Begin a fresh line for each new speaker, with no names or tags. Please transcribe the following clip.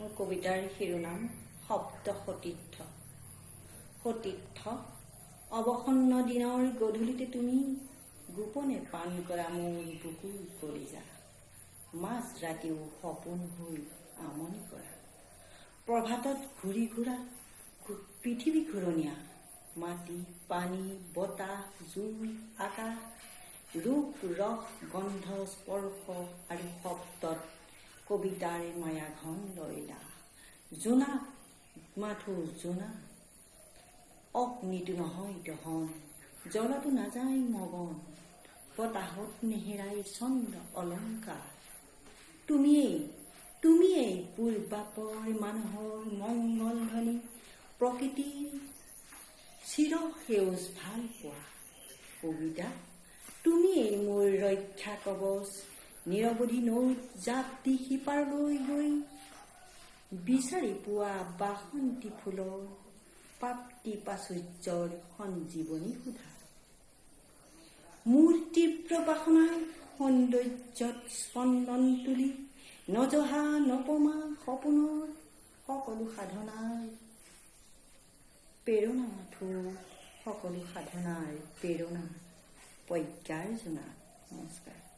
মোৰ কবিতাৰ শিৰোনাম শব্দ সতীৰ্থ। সতীৰ্থ, অৱসন্ন দিনৰ গধূলিতে তুমি গোপনে পান কৰা মোৰ বুকুৰ কলিজা, মাজ ৰাতিও সপোন হৈ আমনি কৰা, প্ৰভাতত ঘূৰি ঘূৰা পৃথিৱী ঘূৰণীয়া, মাটি, পানী, বতাহ, জুই, আকাশ, ৰূপ, ৰস, গন্ধ, স্পৰ্শ আৰু শব্দত কবিতাৰ মায়াঘন লয়লা। জোনাক, মাথো জোনাক, অগ্নিটো নহয় দহন, জলতো নাযায় মগন, বতাহত নেহেৰাই ছন্দ অলংকাৰ। তুমিয়েই, তুমিয়েই পূৰ্বাপৰ মানুহৰ মংগল ধ্বনি, প্ৰকৃতিৰ চিৰ সেউজ ভাল পোৱা। কবিতা, তুমিয়েই মোৰ ৰক্ষা কৱচ, নিৰৱধি নৈত জাপ দি সিপাৰলৈ গৈ বিচাৰি পোৱা বাসন্তী ফুলৰ প্ৰাপ্তি প্ৰাচুৰ্যৰ সঞ্জীৱনী সুধা। মোৰ তীব্ৰ বাসনাই সৌন্দৰ্যত স্পন্দন তুলি নজহা নপমা সপোনৰ সকলো সাধনাৰ প্ৰেৰণা, মাথো সকলো সাধনাৰ প্ৰেৰণা, প্ৰজ্ঞাৰ জোনাক। নমস্কাৰ।